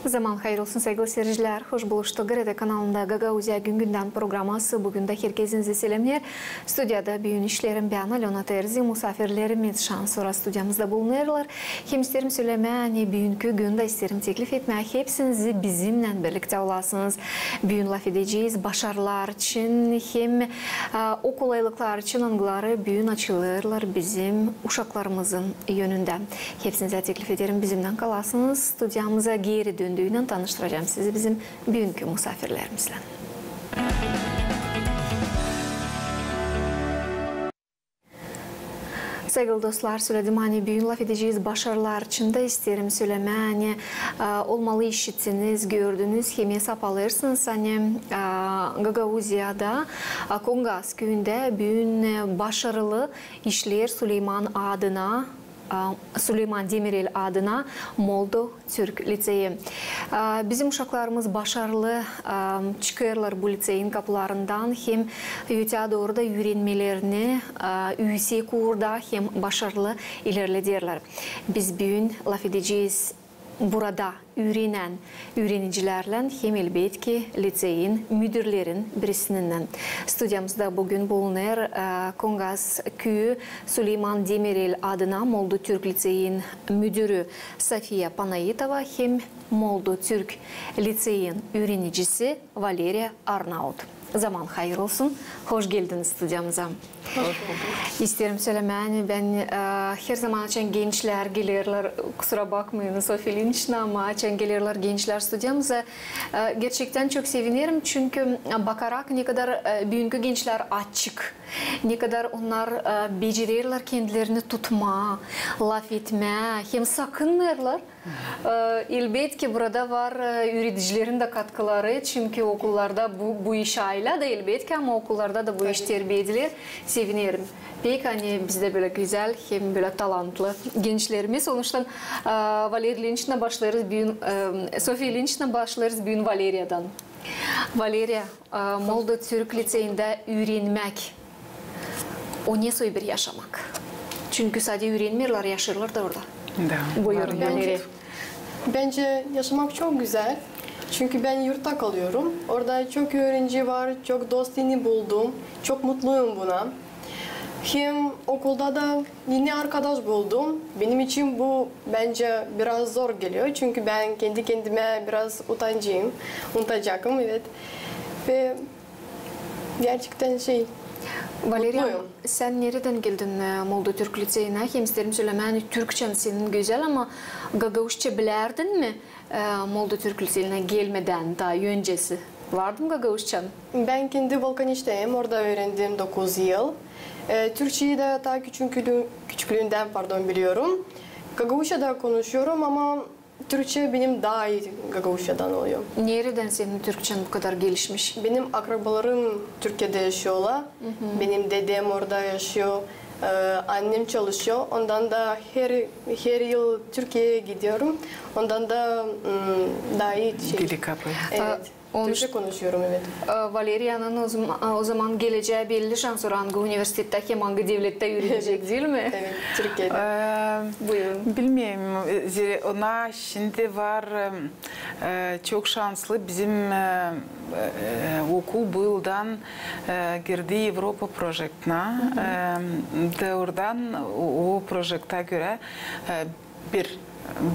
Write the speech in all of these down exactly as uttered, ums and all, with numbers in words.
Zaman hayır olsun, saygılı seyircilär. Hoş buluştuk. GRT kanalında "Gagauziya gün-gündän" programası bugün dä herkezi selämneer. Studiyada büün işleerim bän, Alöna Terzi, musaafirlerimiz şansora studiyamızda bulunêrlar. Hem isteerim sölemää, ani büünkü gündä isteerim teklif etmää hepsinizi bizimnän birliktä olasınız. Büün lafedecez başarılar için hem, e, o kolaylıklar için, angıları büün açılêrlar bizim uşaklarımızın önündä. Hepsinizä teklif ederim, bizimnän kalasınız. Studiyamıza geeri döndüynän tanıştıracam sizi bizim büünkü musaafirlerimizlän. Saygılı dostlar, söledim, ani büün lafedecez başarılar için dä. İsteerim sölemää, ani, e, olmalı işittiniz, gördünüz hem esap alêrsınız, ani, e, Gagauziyada, e, Kongaz küüyündä büün, e, başarılı işleer Suleyman adına, e, Suleyman Demirel adına Moldo Türk liţeyi. A, bizim uşaklarımız başarılı, a, çıkêrlar bu liţeyin kapularından hem öteyä dooru da üürenmelerini, a, üüsek uurda hem başarılı ilerlederlär. Biz büün lafedecez burada üürenän üürenicilärlän hem, elbetki, liţeyin müdürlerin birisininnän. Studiyamızda bugün bulunêr, e, Kongaz küüyü Suleyman Demirel adına Moldo Türk liţeyin müdürü Sofiya Panaitova hem Moldo Türk liţeyin üürenicisi Valeriya Arnaut. Zaman hayır olsun. Hoş geldiniz studiyamıza. Hoş bulduk. İsteerim sölemää, ani bän, e, herzaman açan gençlär gelerlär, kusura bakmayın, Sofiya İliniçna, ama açan gelerlär gençlär studiyamıza, e, gerçektän çok sevinerim, çünkü, e, bakarak, ne kadar, e, büünkü gençlär açık, ne kadar onnar, e, becererlär kendilerini tutmaa, lafetmää, hem sakınmêêrlar. E, elbetki, burada var, e, üüredicilerin dä katkıları, çünkü okullarda bu, bu iş aylä da, elbetki, ama okullarda da bu iş terbiediler. Sevinerim pek, ani bizdä bölä gözäl hem bölä talantlı gençlerimiz. Onuştan, e, Valeriya İliniçna, başlêêrız büün, e, Sofiya İliniçna, başlêêrız büün Valeriyadan. Valeriya, e, Moldo Türk liţeyindä üürenmäk, o ne soy bir yaşamak? Çünkü sade üürenmeerlär, yaşêêrlar da orada. Da. Buyurun, Valeriya. Bence yaşamak çok güzel. Çünkü ben yurtta kalıyorum. Orada çok öğrenci var, çok dost yeni buldum. Çok mutluyum buna. Hem okulda da yeni arkadaş buldum. Benim için bu bence biraz zor geliyor. Çünkü ben kendi kendime biraz utancıyım. Unutacakım, evet. Ve gerçekten şey, Valeriya, mutluyum. Sän neredän geldin, e, Moldo Türk liţeyinä? Hem isteerim sölemää, ani türkçän senin gözäl, ama gagauzça bilärdin mi, e, Moldo Türk liţeyinä gelmedän, taa öncesi? Vardı mı gagauzçan? Ben kendi Volkaneşteyim, orada öğrendim dokuz yıl. E, Türkçeyi de ta küçüklüğüm-, küçüklüğümden, pardon, biliyorum. Gagauzça da konuşuyorum ama Türkçe benim daha iyi gagauzçadan oluyor. Neredän senin türkçän bu kadar gelişmiş? Benim akrabalarım Türkiye'de yaşıyorlar. Benim dedem orada yaşıyor. E, annem çalışıyor. Ondan da her, her yıl Türkiye'ye gidiyorum. Ondan da, mm, daha iyi şey. Dili kapıyor. Evet. Türkçe konuşuyorum, evet. E, Valeriyanın o zaman, o zaman gelecää belli, şansora angı universitettä hem angı devlettä üürenecek, diil mi? Evet, Türkiye'de. E, buyurun. Bilmeerim, e, ona şindi var, e, çok şanslı bizim, e, e, okul bu yıldan, e, girdi Evropa projektına. E, doorudan o, o projektä görä, e, bir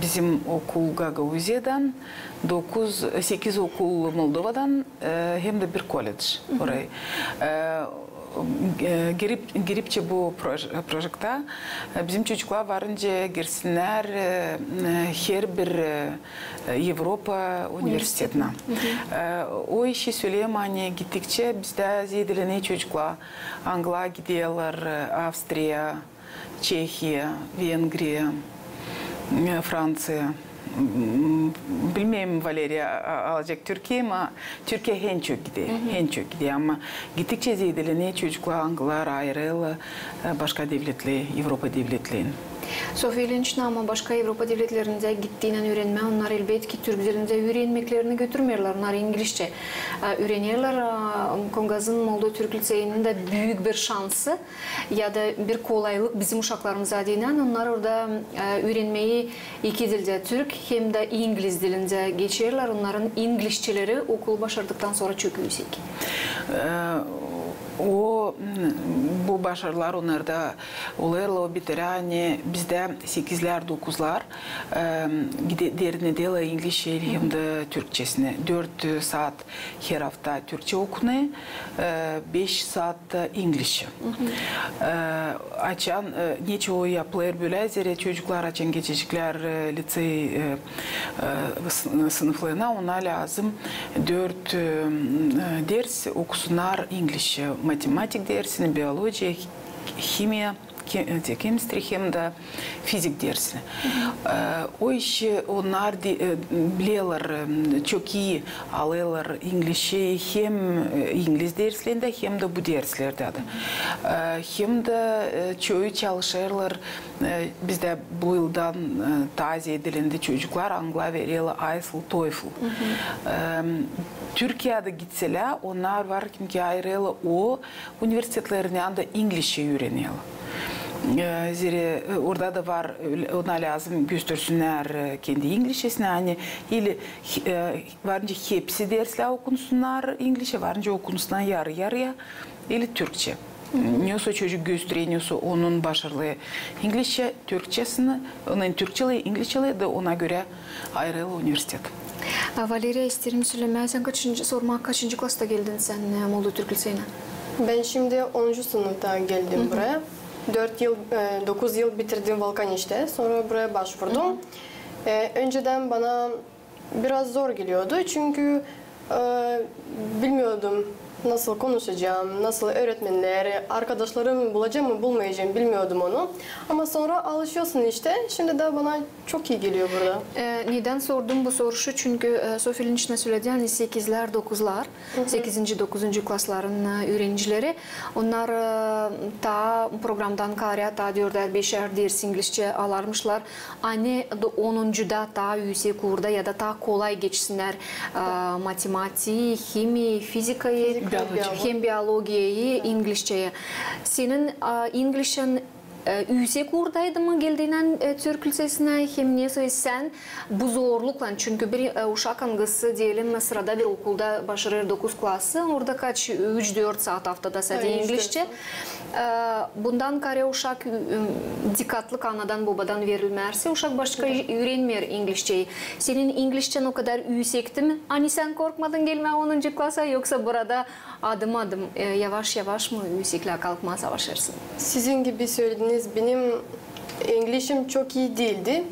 bizim okul Gagauziyadan, dokuz, sekiz okul Moldovadan, e, hem dä bir kolledž orayı. E, e, girip, giripçe bu proj-, projektä, e, bizim çocuklar varınca girsinnär, e, e, herbir, e, Evropa universitetinä. E, o işi söleerim, ani gittikçe bizdä zeedelenä çocuklar, angıları giderlär, e, Avstriya, Çehiya, Vengriya, e, Franţiya. M, bilmeerim, Valeriya a-, alacek Türkiyeyi, ama Türkiyeyi en çok gider, en çok gider. Ama gittikçe zeedelenä çocuklar, angıları ayırılêr, e, başka devletlär, Evropa devletlerin. Sofiya İliniçna, ama başka Evropa devletlerindä gittiynän üürenmää, onnar elbetki türk dilindä üürenmeklerini götürmeerlär, onnar inglizçä, e, üürenerlär. E, Kongazın Moldova Türk liţeyinin dä büük bir şansı ya da bir kolaylık bizim uşaklarımız adıynan, onnar orada, e, üürenmeyi iki dildä, türk hem dä ingliz dilindä geçerlär, onnarın inglizçeleri okulu başardıktan sora çok üüsek. E, o, m, bu başarılar onnarda olêrlar, o bitirä, ani bizdä sekizlär, dokuzlar, e, gide-, derinedä inglizçä hem dä türkçesini. Dört, e, saat her afta türkçä okunêr, e, beş saat da inglizçä. E, açan, e, neçin o yapılêr bölä, zerä çocuklar açan geçeceklär, e, liţey, e, e, sın-, sınıflarına, ona lääzım dört, e, m, e, ders okusunnar inglizçä. Matematik dersini, biologiya, himiya, ke-, e, chemistry hem dä fizik dersini. E, o işi onnar di-, e, bilerlär, e, çok ii alêrlar inglizçä hem, e, ingliz derslerindä hem dä bu derslerdä dä. E, hem dä, e, çoyu çalışêrlar, e, bizdä bu yıldan, e, taa zeedä dilindä çocuklar angılar vererlär IELTS, TOEFL. E, Türkiyedä gitselär, onnar var kim ki ayırêrlar o universitetlerini, anda inglizçä üürenerlär. E, zerä, e, orada da var, ölä, ona lääzım göstersinnär, e, kendi inglizçesini, ani ili, e, varınca hepsi derslär okunsunnar inglizçä, varınca okunsunnar yarı-yarıya, ili türkçä. Ne olsa çocuk gösterer, ne olsa onun başarılı inglizçä, türkçesini, onun türkçeleri, inglizçeleri da ona görä ayırêrlar universitet. A, Valeriya, isteerim sölemää, sän kaçıncı, sormaa, kaçıncı klasta geldin sän, e, Moldova Türk liţeyinä? Ben şimdi onuncu sınıfta geldim buraya. Dört yıl, e, dokuz yıl bitirdim Valkaniştä, sonra buraya başvurdum. E, önceden bana biraz zor geliyordu çünkü, e, bilmiyordum nasıl konuşacağım, nasıl öğretmenleri, arkadaşlarımı bulacağım mı, bulmayacağım, bilmiyordum onu. Ama sonra alışıyorsun işte, şimdi de bana çok iyi geliyor burada. E, neden sordum bu soruşu? Çünkü, e, Sofiya İliniçna söledi, ani sekizlär, dokuzlar, sekizinci, dokuzuncu klasların, e, üürenicileri, onnar, e, taa programdan kaarä, taa dördär, beşär ders inglizçä alarmışlar. Ani da onuncuda taa üüsek uurda ya da taa kolay geçsinnär, e, matematiği, himiyayı, fizikayı, hem biologiyayı inglizçä. Senin, e, inglizçän, e, üüsek uurdaydı mı geldiynän, e, Türk liţesinä, hem ne sän bu zorluklan, çünkü bir, e, uşak, angısı, deyelim, sırada bir okulda başarêr dokuz klası, orada kaç, üç-dört saat aftada sade inglizçä. E, bundan kaarä uşak, ü-, ü-, dikkatlık anadan-bobadan verilmärsä, uşak başka üürenmeer inglizçeyi. Senin inglizçän o kadar üüsekti mi, ani sän korkmadın gelmää onuncu klasa, yoksa burada adım-adım, e, yavaş-yavaş mı üüseklää kalkmaa savaşêrsın? Sizin gibi sölediniz, benim inglizçem çok ii diildi.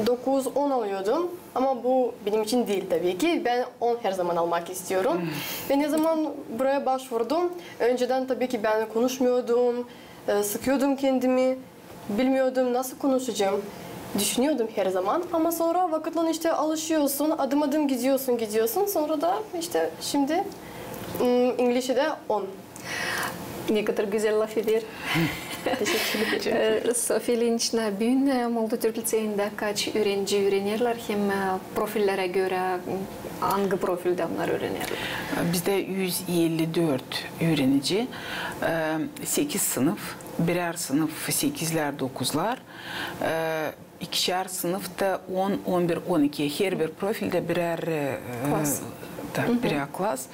Dokuz, on alıyordum. Ama bu benim için diil tabii ki. Ben on her zaman almak istiyorum. Ve ne zaman buraya başvurdum, önceden tabii ki ben konuşmuyordum, e, sıkıyordum kendimi. Bilmiyordum nasıl konuşacağım. Düşünüyordum her zaman. Ama sonra vakıtlan işte alışıyorsun, adım-adım gidiyorsun, gidiyorsun. Sonra da işte şimdi, m, inglizçedä on. Ne kadar gözäl lafeder. Teşekkür ederim. E, Sofiya İliniçna, büün, e, Moldova Türk liţeyindä kaç üürenici üürenerlär hem, e, profillerä görä, angı profildä onnar üürenerlär? Bizdä üz elli dört üürenici, e, sekiz sınıf, birär sınıf sekizlär, dokuzlar, e, ikişär sınıf da on, on bir, on iki, herbir profildä birär, e, da, birär klas.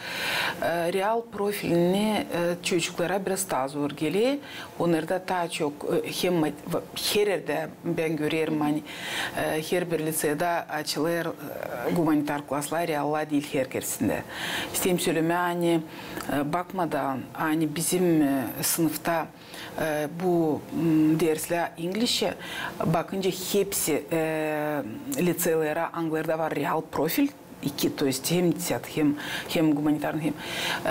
E, real profilini, e, çocuklara biraz taa zor geler. Onnarda taa çok, e, hem mat-, va-, her erdä bän görerim, ani, e, herbir liţeyda açılêr, e, gumanitar klaslar, realla diil herkeresindä. İsteerim sölemää, ani, e, bakmadan, ani bizim, e, sınıfta e, bu, m, derslär inglizçä, bakınca hepsi, e, liţeylerdä, angılarda var real profil, iki, то есть hem десятый, hem, hem гуманитарный, hem.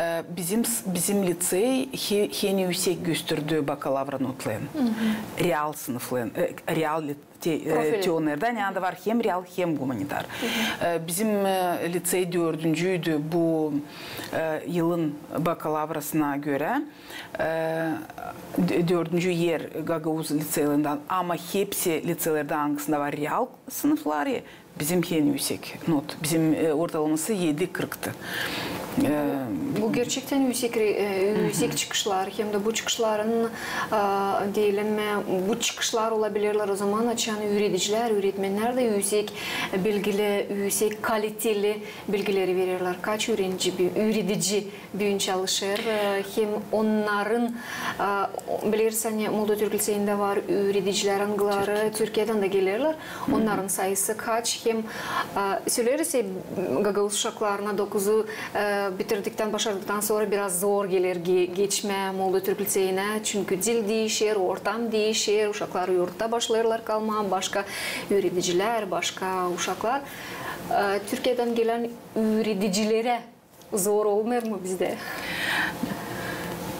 E, bizim, bizim licey he, en üüsek gösterdi bakalavra notlarını. Real sınıfların, e, real li-, te, e, te onlarda, ani anda var hem real, hem гуманитар. E, bizim, e, licey dördüncüydü bu, e, yılın bakalavrasına görä. E, d-, dördüncü er gagauz liceylerinden, ama hepsi liceylerdä, angısında var real sınıfları, bizim en üüsek not. Bizim, e, ortalaması edi kırktı. E, Bu gerçektän üüsek, e, üüsek çıkışlar, hem dä bu çıkışların, e, deyelim, e, bu çıkışlar olabilirlär o zaman, açan üüredicilär, üüretmennär dä üüsek bilgili, üüsek kaliteli bilgileri vererlär. Kaç üürenci bir üüredici büün çalışêr, e, hem onnarın, e, o, bilersin, ani Moldova Türk liceyindä var üüredicilär, angıları Türkiedän dä gelerlär. Onnarın sayısı kaç, hem, e, söleeriz, e, gagauz uşaklarına dokuzu, e, bitirdiktän, başardıktan sora biraz zor geler ge-, geçmää Moldova Türk liceyinä, çünkü dil diişer, ortam diişer, uşaklar yurtta başlêêrlar kalmaa, başka üüredicilär, başka uşaklar. E, Türkiedän gelän üüredicilerä zor olmêêr mı bizdä?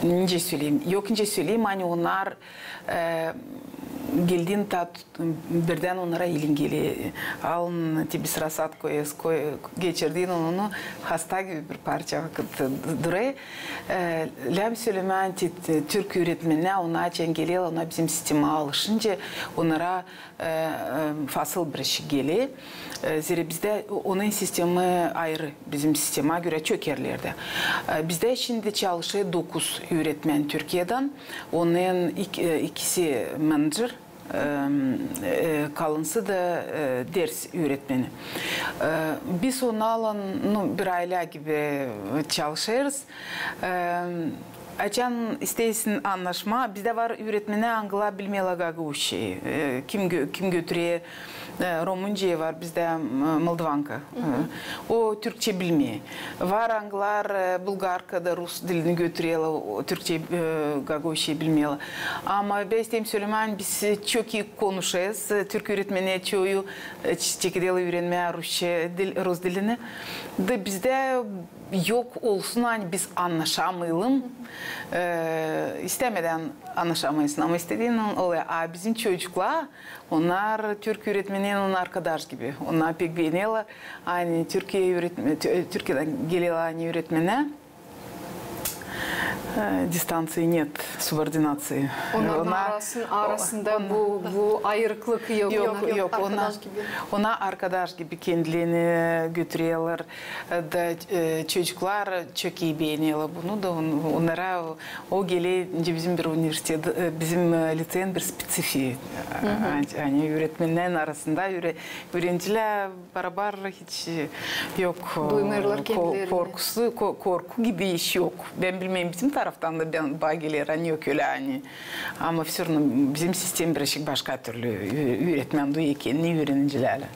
Nicä söleyim? Yok, nicä söleyim, ani onnar, e, geldiin tat, birdän onnara ilin geler. Alın, te biz rasat koyêrız, koy-, geçirdiin onu, hasta gibi bir parça vakıt durêr. E, lääzım sölemää, ani te, te, türk üüretmenä, ona açan gelerlär, ona bizim sistemaya alışınca, onnara e, e, fasıl bir şey geler. E, zerä bizdä o-, onun sistemi ayırı bizim sistemaya görä çok erlerdä. E, bizdä şindi çalışêr dokuz üüretmän Türkiedän, onun ik-, e, ikisi menedjer, e, e, kalınsı da, e, ders üüretmeni. E, biz onnalan, nu, bir aylä gibi çalışêrız. E, Açan isteersin annaşmaa, bizdä var üüretmennär, angılar bilmeerlär gagauzçayı. E, kim gö-, kim götürer, e, Romuncayı, var bizdä, e, Moldovanka. E, o türkçä bilmeer. Var angılar, e, bulgarka da rus dilini götürerlär, o türkçä, e, gagauzçayı bilmeerlär. Ama bän isteerim sölemää, ani biz çok ii konuşêrız, e, türk üüretmennär çoyu, e, ç-, çekederlär üürenmää rusça dil, rus dilini. Da bizdä yok olsun, ani biz annaşamayalım. E, istämedän annaşamêêrsın, ama istediin olêr. A bizim çocuklar, onnar türk üüretmennärin arkadaş gibi. Onnar pek beenerlär, ani Türkiye üüretme-, Tü-, Türkiyedän gelerlär, ani üüretmennär. E, дистанции нет, субординации. Onnarın arasın-, arasında bu, bu ayırıklık yok. Yok, yok, yok, onnar arkadaş gibi. Onnar arkadaş gibi kendilerini götürerlär. E, da, e, çocuklar çok ii beenerlär bunu da, on-, onnara o, o geler, nicä bizim bir universitet, e, bizim, e, liţeyin bir spetsifii. E, ani üüretmennärin arasında üüre-, üürencilär barabar hiç yok, e, ko-, korkusu, ko-, korku gibi iş yok. Bän bilmeerim, bizim taraftan da bän, bana geler, ani yok ölä, ani. Ama всё равно bizim sistem birazcık başka türlü, ü-, üüretmän duyêr kendini üürenicilärlän.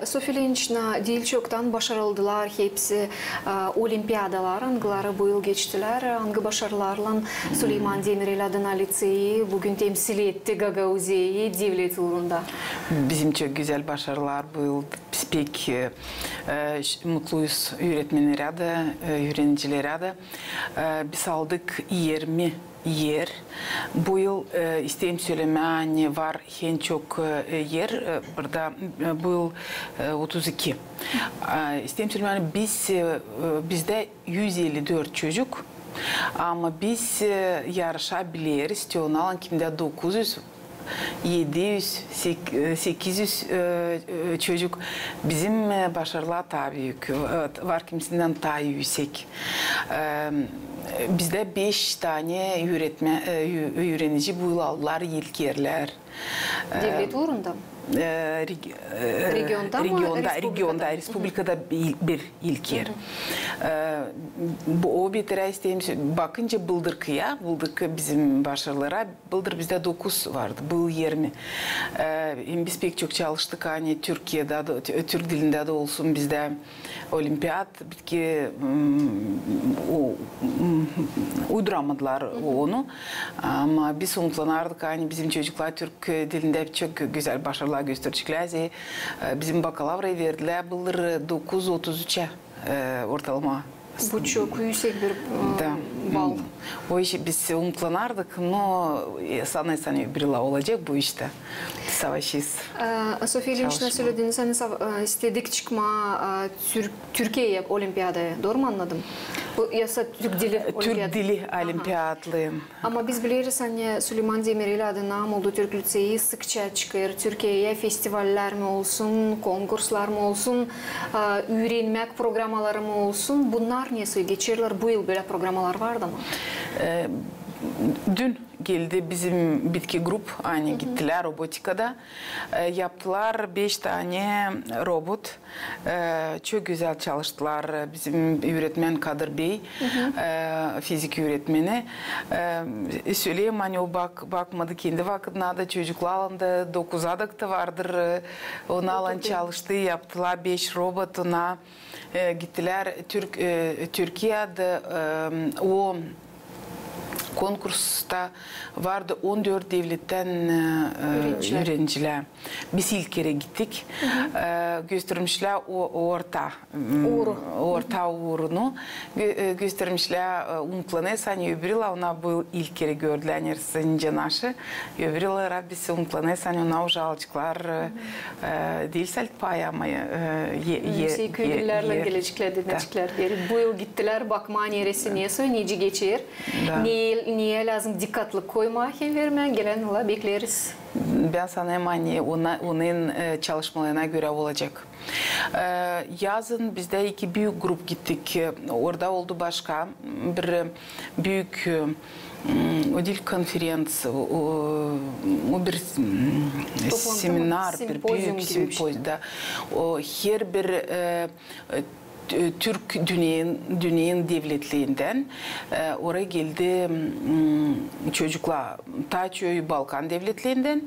E, Sofiya Leoniçna, diil çoktan başarıldılar hepsi, e, olimpiadalar, angıları bu yıl geçtilär, angı başarılarlan Suleyman Demirel adına liţeyi büün temsil etti Gagauziyanı devlet uurunda. Bizim çok gözäl başarılar bu yıl. Biz pek, e, e, ş-, mutluyuz üüretmennerä dä, e, üürenicilärä dä. E, biz aldık irmi er. Bu yıl, e, isteerim sölemää, ani var en çok, e, er, e, burada, e, bu yıl, e, otuz iki. E, isteerim sölemää, ani biz, e, e, bizdä üz elli dört çocuk, ama biz, e, yarışabileriz, te onnalan kimdä dokuz üz, edi üz, sek-, e, sekiz üz, e, e, çocuk. Bizim, e, başarılar taa büük, e, var kimisindän taa üüsek. E, bizdä beş tanä üüretmä-, e, ü-, üürenici bu yıl aldılar ilk erlär. E, devlet uurunda mı? E, reg-, e, regionda mı? Regionda, respublikada? Regionda, respublikada bir, bir ilk er. E, bu, o bir taraftan, bakınca bıldırkıya, bıldırkı bizim başarılara, bıldır bizdä dokuz vardı, bu irmi. E, hem biz pek çok çalıştık, ani Türkiyedä dä, tü-, türk dilindä dä olsun bizdä olimpiad, bitki, m, o, m, uyduramadılar onu. Ama biz umutlanardık, ani bizim çocuklar türk dilindä çok gözäl başarılar gösterecekler. E, bizim bakalavrayı verdilär bıldır dokuz otuz üçä, e, ortalama. Bu çok üüsek bir, e, bal. O işi biz umutlanardık, no, e, sanêrsam, öbürü yıla olacek bu iştä. Savaşêrız. E, Sofiya İliniçna, sölediniz, ani istedik çıkmaa, e, Türk Türkiyeyä olimpiadaya, dooru mu annadım? Bu yoksa türk dili olimpiadası? Türk dili olimpiadası. Ama biz bileriz, ani Suleyman Demirel adına Moldotürk liţeyi sıkça çıkêr Türkiyeyä, festivallär mi olsun, konkurslar mı olsun, üürenmäk programaları mı olsun. Bunnar nesoy geçerlär, bu yıl bölä programalar vardı mı? Dün geldi bizim bitki grup, ani gittilär robotikada. Yaptılar beş tanä robot. Çok gözäl çalıştılar bizim üüretmen Kadır bey, fizik üüretmeni. Söleyim, ani o bak-, bakmadı kendi vakıdına da, çocuklarlan da, dokuzada da vardır. Onarlan çalıştı, yaptılar beş robot ona. Gittilär Türk-, Türkiyeyä dä, o konkursta vardı on dört devlettän üürenicilär. Biz ilk kerä gittik. Göstermişlär o, orta, orta uurunu. Göstermişlär, umutlanêrsam, ani öbürü yıla ona bu ilk kerä gördülär, neredäysä nicä naşı. Öbürü yıla biz umutlanêrsam, ani ona uje alaceklar, diil salt payı, ama köylülärlän geleceklär, deneyeceklär. Bu yıl gittilär bakmaa, neresi nesoy, nicä geçer. Neyä lääzım dikkatlı koymaa hem vermää, gelän yıla bekleriz. Bän sanêrım, ani ona, onun çalışmalarına görä olacek. Yazın bizdä iki büük grup gittik. Orada oldu başka bir büük, o diil konferens, o, o bir seminar, bir büük simpozium da. O her bir Türk dünneyin, dünneyin devletlerindän oraya geldi çocuklar, taa çoyu Balkan devletlerindän.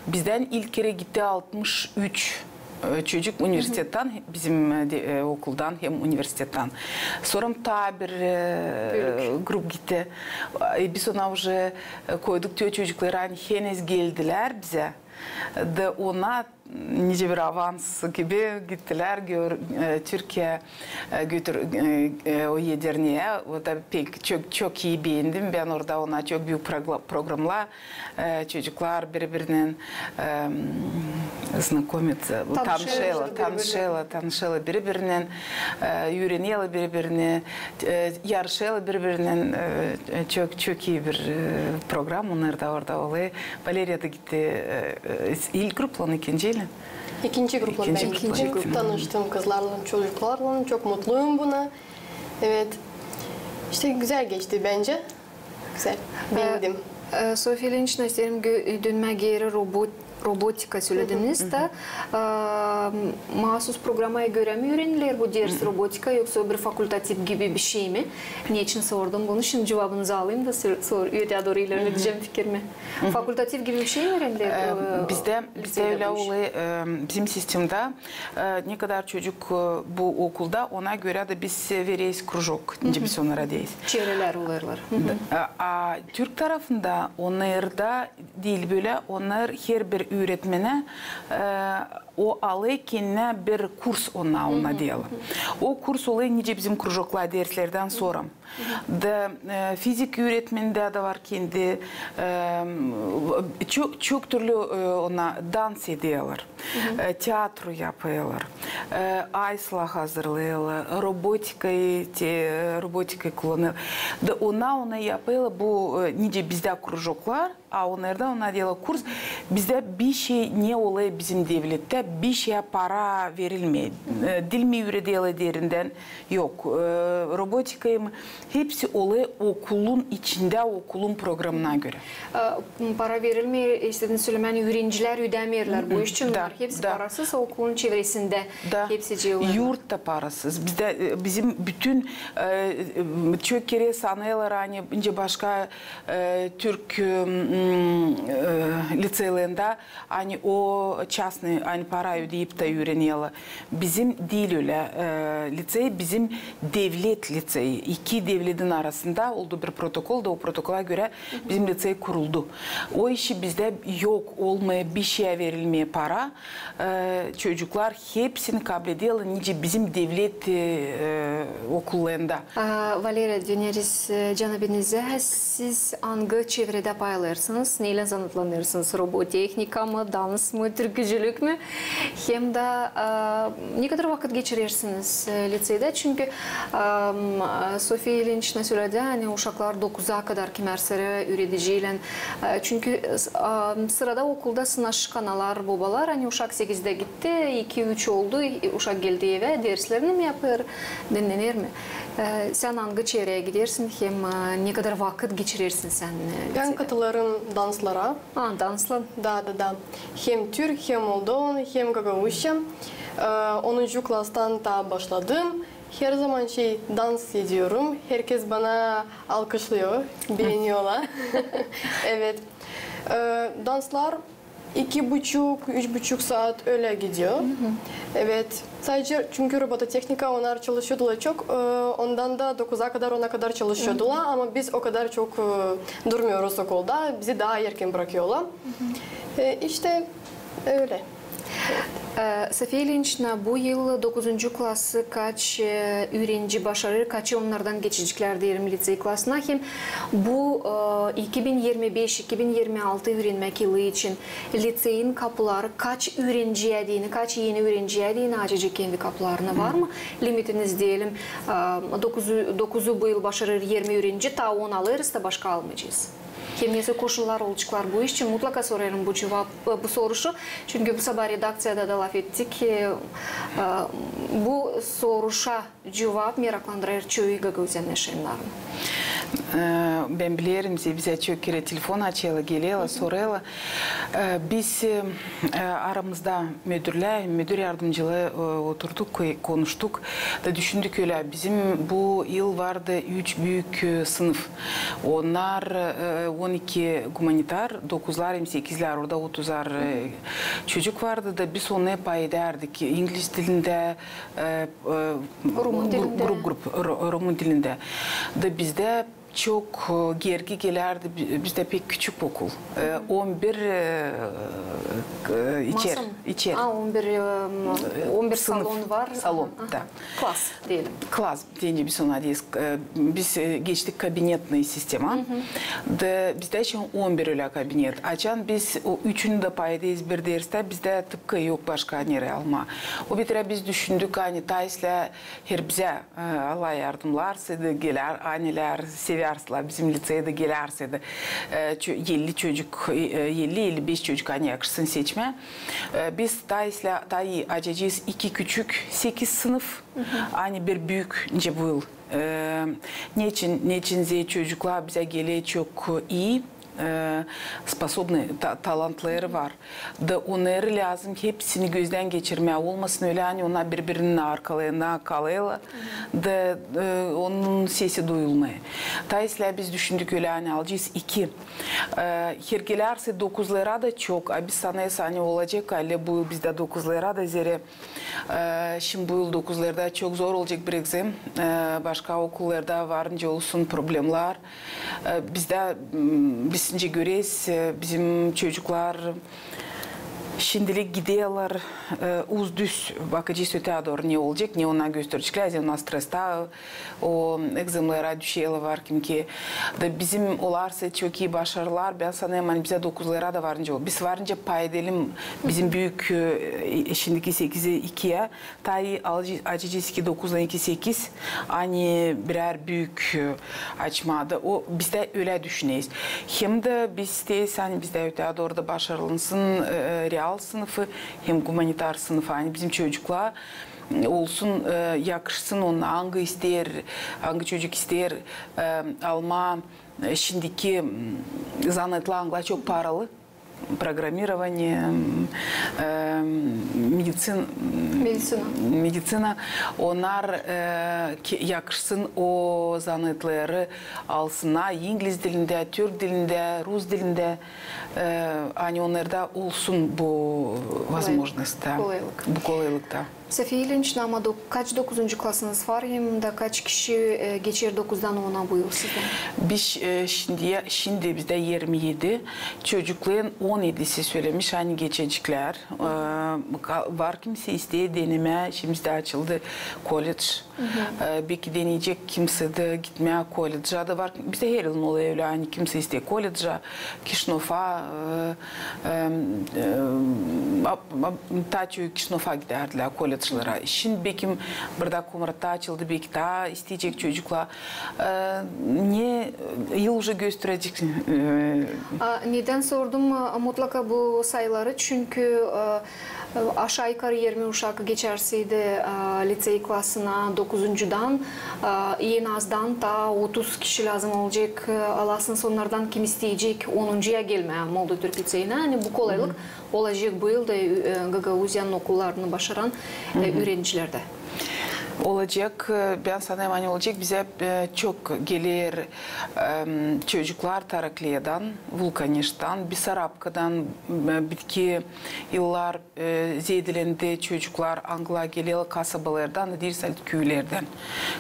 Bizdän ilk kerä gitti altmış üç çocuk universitettän, bizim okuldan hem universitettän. Sora taa bir grup gitti. Biz ona uje koyduk te çocukları, ani henüz geldilär bizä. Da ona nicä bir avans gibi gittilär Türkiyeyä, götür-, o Edirneä. O da pek çok, çok ii beendim. Bän orada ona çok büük progr-, programlar, çocuklar biri-birinnän znakomit, tanışêrlar, tanışêrlar, tanışêrlar biri-birinnän, üürenerlär biri-birini, yarışêrlar biri-birinnän. Çok, çok ii bir program onnar da orada olêr. Valeriya da gitti. İlk gruplan, ikinci ilän? İkinci gruplan. İkinci gruplan. Tanıştım kızlarlan, çocuklarlan. Çok mutluyum buna. Evet. İşte güzel geçti bence. Güzel. Beendim. Sofiya İliniçna, isteerim dönmää geeri robot-, robotika sölediniz da. Maasus programaya görä mi üürenilär bu ders robotika, yoksa bir fakultativ gibi bir şey mi? Neçin sordum bunu, şindi cuvabınızı alayım da sor-, sor-, öteyä dooru ilerledecäm fikirimi. Fakultativ gibi bir şey mi üürenilär? Bizdä, bizdä ölä olêr, bizim sistemada, ne kadar çocuk bu okulda, ona görä dä biz vereriz krujok, nicä biz onnara deeriz. Çevrelär olêrlar. A türk tarafında onnarda diil bölä, onnar her bir üüretmenä o alêr kendinä bir kurs, ona, ona deerlär. O kurs olêr nicä bizim krujoklar derslerdän sora. Da fizik üüretmenindä dä var kendi, çok, çok türlü ona dans ederlär. Teatru yapêrlar. Aysla hazırlêêrlar. Robotikayı, te-, robotikayı kullanêrlar. Da ona, ona yapêrlar bu, nicä bizdä krujoklar, a onnarda ona deerlär kurs. Bizdä bişey ne olêr bizim devlettä, bişeyä para verilmeer. Dil mi üürederlär derindän, yok. Robotikayı mı, hepsi olêr okulun içindä, okulun programına görä. Para verilmeer, istediniz sölemää, ani üürenicilär ödämeerlär bu iş için, onnar hepsi parasız, okulun çevresindä hepsicii olêr. Yurt da parasız. Bizdä, bizim bütün, çok kerä sanêrlar, ani nicä başka türk liţeylerindä, ani o частный, ani para ödeyip da üürenerlär. Bizim diil ölä, e, licey, bizim devlet liceyi. İki devletin arasında oldu bir protokol da, o protokola görä bizim licey kuruldu. O işi bizdä yok, olmêêr, bişeyä verilmeer para. E, çocuklar hepsini kablederlär, nicä bizim devlet, e, e, okullarında. A, Valeriya, döneriz, e, canabinizä. Siz angı çevredä paylanêrsınız? Neylän zanaatlanêrsınız? Robotehnika mı, dans mı, türkücülük mü? Hem dä, e, ne kadar vakıt geçirersiniz, e, liceydä? Çünkü, e, m, Sofiya İlinçna söledi, ani uşaklar dokuza kadar kimär sıra üürediciylän. E, çünkü, e, s-, e, sırada okulda sınaşık analar, bobalar, ani uşak sekizdä gitti, iki, üç oldu, e, uşak geldi evä, derslerini mi yapêr, dinnener mi? E, sän angı çevreyä gidersin, hem, e, ne kadar vakıt geçirersin sän, e, liceydä? Bän katılêrım danslara. A, danslan. Da, da, da. Hem türk, hem moldovon, hem gagauzça. E, onuncu klastan taa başladım. Herzaman şey, dans ediyordum. Herkez bana alkışlıyor, beeniyorlar. Evet. E, danslar iki buçuk, üç buçuk saat ölä gidiyor. Evet. Sadece çünkü robototehnika, onnar çalışıyordulaa çok, e, ondan da dokuza kadar, ona kadar çalışıyordulaa, ama biz o kadar çok, e, durmuyoruz okulda, bizi taa erken brakêrlar. E, işte ölä. E, Sofiya İlinçna, bu yıl dokuzuncu klası kaç, e, üürenci başarêr, kaçı onnardan geçeceklär, deyelim, licey klasına? Hem bu, e, iki bin irmi beş, iki bin irmi altı üürenmäk yılı için liceyin kapuları kaç üürenciyä deyni, kaç eni üürenciyä deyni açacek kendi kapularını, var mı limitiniz, deyelim, e, dokuzu, dokuzu bu yıl başarêr irmi üürenci, taa on alêrız da başka almayacez? Hem nesoy koşullar olaceklar bu iş için? Mutlaka sorêrım bu cuvap, e, bu soruşu. Çünkü bu sabaa redakţiyada da lafettik. E, e, bu soruşa cuvap meraklandırêr çoyu Gagauziyada yaşayannarı. E, bän bilerim, bizä çok kerä telefon açêrlar, gelêrlar, sorêrlar. E, biz, e, e, aramızda müdürlär, müdür yardımcıları, e, oturduk, e, konuştuk da düşündük ölä. Bizim bu yıl vardı üç büük, e, sınıf. Onnar, e, on iki gumanitar, dokuzlar hem sekizlär, orada otuzar, e, çocuk vardı da biz onu pay edärdik. İngliz dilindä, e, e, grup, grup, ro-, rumun dilindä. Da bizdä çok, e, gergi gelärdi, bi-, bizdä pek küçük okul. E, on bir, e, e, içer, içer. A, on bir, e, on bir sınıf, salon var. Salon, da. Klas deyelim. Klas, deyni biz ona deyeriz. E, biz, e, geçtik kabinetnıy sistema. Da bizdä şindi on bir ölä kabinet. Açan biz o üçünü dä pay ederiz bir derstä, bizdä tıpkı yok başka nereyi almaa. O bitirä biz düşündük, ani taa islää herbizä, e, Allah yardımnasın, gelär, anilär sevärsä bizim liceyä gelärsä, e, ço-, elli çocuk, e, elli, elli beş çocuk, ani yakışsın seçmää. E, biz taa islää, taa ii açacez iki küçük sekiz sınıf, ani bir büük, nicä bu yıl. E, neçin, neçin zerä çocuklar bizä geler çok ii, e, sposobnıy, ta-, talantları var. Da onnarı lääzım hepsini gözdän geçirmää, olmasın ölä, ani onnar biri-birinin arkalarında kalêrlar. Da, e, onun sesi duyulmêêr. Taa islää biz düşündük ölä, ani alacez iki. E, her gelärsä dokuzlara da çok, a biz sanêrız, ani olacek, ani bu yıl bizdä dokuzlara da zerä E, şindi bu yıl dokuzlarda çok zor olacek bir egzamin. E, başka okullarda var nicä olsun problemlär. E, bizdä, m, biz nicä göreriz, e, bizim çocuklar şindilik giderlär, e, uz-düz, bakacez ötää dooru ne olacek, ne onnar göstereceklär, zerä onnar stresta, o egzaminlere düşerlär, var kim ki. Da bizim olarsa çok ii başarılar, bän sanêrım, ani bizä dokuzlara da var nicä, biz var nicä pay edelim bizim büük, e, şindiki sekizi ikiyä, taa ii alacez, açacez iki dokuzdan iki sekiz, ani birär büük, e, açmaa da, o, biz dä ölä düşüneriz. Hem dä biz isteeriz, ani bizdä ötää dooru da başarılansın, e, e, real sınıfı, hem gumanitar sınıfı, ani bizim çocuklar olsun, e, yakışsın onnar, angı isteer, angı çocuk isteer, e, almaa, e, şindiki, m, zanaatlar, angılar çok paralı. programmirovanie, m, e, meditsin-, Meditsina. meditsina, onnar, e, ki-, yakışsın o zanaatları alsınnar ingliz dilindä, türk dilindä, rus dilindä, e, ani onnarda olsun bu возможность, da, Kolaylık. bu kolaylıkta. Sofiya İliniçna, ama dok-, kaç dokuzuncu klasınız var, hem dä kaç kişi, e, geçer dokuzdan ona bu yıl sizdän? Biz, e, şindi, şindi bizdä irmi edi, çocukların on edisi sölemiş, ani geçeceklär. E, ka-, var kimsä isteer denemää, şindi bizdä açıldı kolledž. E, beki deneyecek kimsä dä gitmää kolledža da var. Bizdä her yılın olêr ölä, ani kimsä isteer kolledža, Kişinöva, e, e, e, a-, a-, taa çok Kişinöva gidärdilär kolledžlara. Şindi beki burada Komratta açıldı, beki taa isteyecek çocuklar. E, ne, yıl uje gösterecek. E, A, nedän sordum, e, mutlaka bu sayıları? Çünkü, e, aşaa-yukarı irmi uşak geçerseydi, e, licey klasına dokuzuncudan, e, en azdan taa otuz kişi lääzım olacek, e, alasınız onnardan, kim isteyecek onuncuya gelmää Moldova Türk liceyinä. Ani bu kolaylık olacek bu yıl da, e, Gagauziyanın okullarını başaran, e, üürenicilerdä. Olacek, e, bän sanêrım, ani olacek. Bizä, e, çok geler, e, çocuklar Tarakleyadan, Vulkaneştan, Besarabkadan, e, bitki yıllar, e, zeedelendi çocuklar, angılar geler kasabalardan da diil, salt küülerdän,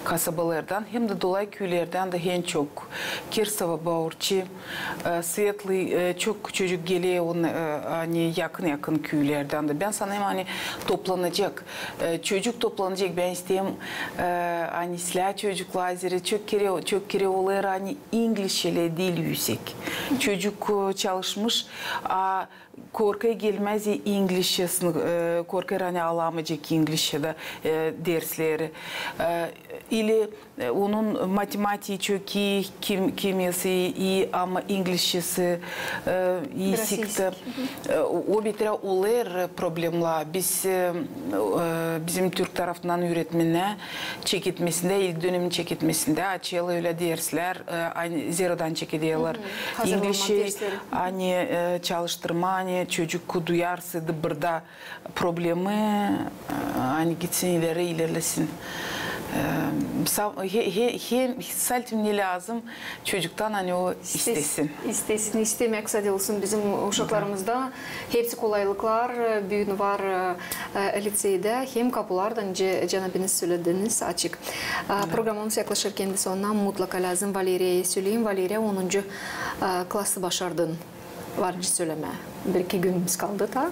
kasabalardan, hem dä dolay küülerdän dä en çok Kirsova, Baurçi, e, Svetlıy, e, çok çocuk geler, on-, e, ani yakın-yakın küülerdän dä. Bän sanêrım, ani toplanacek. E, çocuk toplanacek, bän isteerim, e, ani sizlär çocuklar, zerä çok kerä, çok kerä olêr, ani inglizçeleri diil üüsek. Çocuk, e, çalışmış, a korkêr gelmää inglizçesini, e, korkêr, ani alamayacek inglizçedä, e, dersleri. E, ili, e, onun matematiği çok ii, kim-, kimyası ii, ama inglizçesi, e, iisik dä. E, o, o beterä olêr problemlär. Biz, e, e, bizim türk tarafından üüretmennär çeketmesindä, ilk dönemin çeketmesindä açêrlar ölä derslär, e, ani zerodan çekederlär. İngilizçä, ani, e, çalıştırmaa, ani çocuk duyarsın burada problemi, e, ani gitsin ileri, ilerlesin. E, sa-, he, he, he, salt ne lääzım, çocuktan, ani o istesin. İstesin, istemäk sade olsun bizim uşaklarımızda. Hepsi kolaylıklar, e, büün var, e, e, liceydä, hem kapular da, nicä canabiniz sölediniz, açık. E, programamız yaklaşêr kendi sonuna, mutlaka lääzım Valeriyayı söleyim. Valeriya, onuncu, e, klası başardın. Var nicä sölemää. Bir-iki günümüz kaldı taa.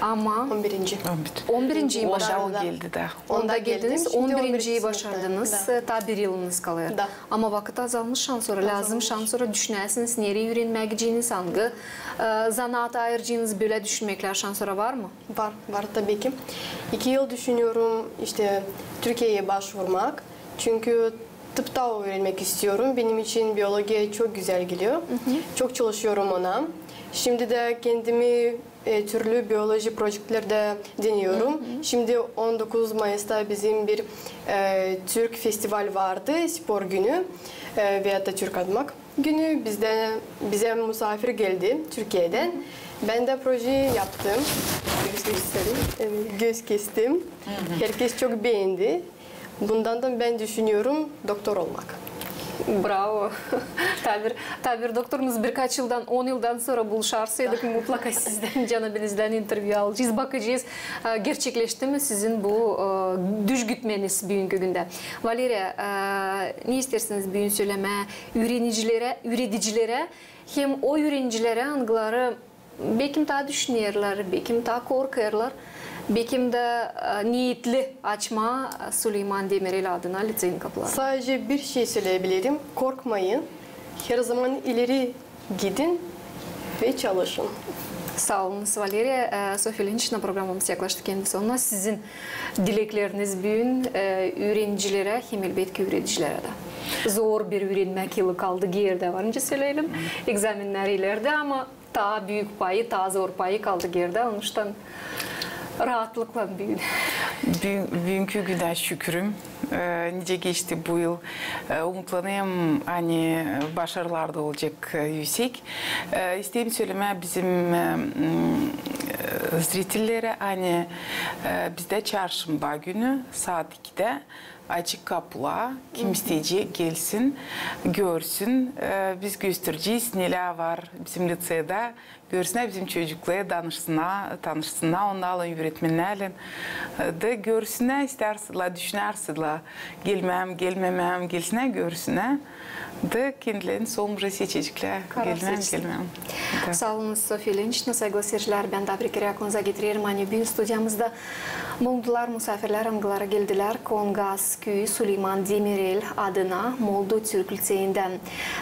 Ama on birinci. On birinci. On birinci. Onda başardınız. O geldi dä. Onda geldiniz, on birinciyi başardınız. Taa bir yılınız kalêr. Ama vakıt azalmış şansora, lääzım şansora düşünäsiniz, nereyi üürenmää gideceniz, angı, e, zanaata ayıraceniz, bölä düşünmeklär şansora var mı? Var, var tabii ki. İki yıl düşünüyorum, işte, Türkiyeyä başvurmak. Çünkü tıpta üürenmäk istiyorum. Benim için biyologiya çok gözäl geliyor. Çok çalışıyorum ona. Şimdi dä kendimi, e, türlü biyoloji proektlerdä deneyiyorum. Şimdi on dokuz Mayısta bizim bir, e, Türk festival vardı, spor günü, e, ve Atatürk admak günü bizdä, bizä musaafir geldi Türkiyedän. Bän dä proje yaptım. Göz kestim. Evet, göz kestim. Herkez çok beendi. Bundan da bän düşünüyorum doktor olmak. Bravo. Taa bir, taa bir doktorunuz birkaç yıldan, on yıldan sora buluşarsaydık, mutlaka sizdän, canabinizdän intervyu alacez, bakacez, e, gerçekleşti mi sizin bu, e, düş gütmeniz büünkü gündä. Valeriya, e, ne isteersiniz büün sölemää üürenicilerä, üüredicilerä, hem o üürenicilerä, angıları bekim taa düşünerlär, bekim taa korkêrlar, bekim dä, e, neetli açmaa, e, Suleyman Demirel adına liceyin kapularını. Sadece bir şey söyleyebilirim. Korkmayın. Her zaman ileri gidin ve çalışın. Saa olunuz, Valeriya. E, Sofiya İliniçna, programamız yaklaştı kendi sonuna. Sizin dilekleriniz büün, e, üürenicilerä hem, elbetki, üüredicilerä dä. Zor bir üürenmäk yılı kaldı geerdä, var nicä söleyelim. Egzamennär ilerdä, ama taa büük payı, taa zor payı kaldı geerdä, onuştan raatlıklan büün. Büün-, büünkü günä şükürüm. E, nicä geçti bu yıl. E, umutlanêrım, ani başarılar da olacek, e, üüsek. E, isteerim sölemää bizim, e, m, e, zritellerä, ani, e, bizdä çarşamba günü saat ikidä açık kapula, kim isteyecek, gelsin, görsün. E, biz gösterecez, nelär var bizim liţeyda. Görsünnär bizim çocukları, tanışsınnar, tanışsınnar onnarlan, üüretmennärlän. E, da görsünnär, istärsä, düşünärsä, gelmää mi, gelmemää mi, gelsinnär, görsünnär. Da kendileri soomuzca seçecekler, gelmää mi, gelmää mi. Saa olun, Sofiya İleniçna. Saygılı seyircilär, bän taa bir kerä aklınıza getirerim, ani büün studiyamızda bulundular musaafirlär, angıları geldilär Kongaz küüyü Suleyman Demirel adına Moldu Türk liţeyindän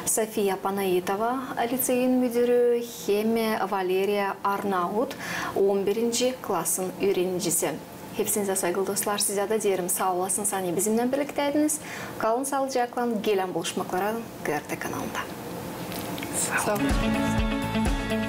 Sofiya Panaitova, liţeyin müdürü, hem Valeriya Arnaut, on birinci klasın üürenicisi. Hepsinizä, saygılı dostlar, sizä dä deerim saa olasınız, ani bizimnän birliktäydiniz. Kalın saalıcaklan, gelän buluşmaklara GRT kanalında. Saa olun.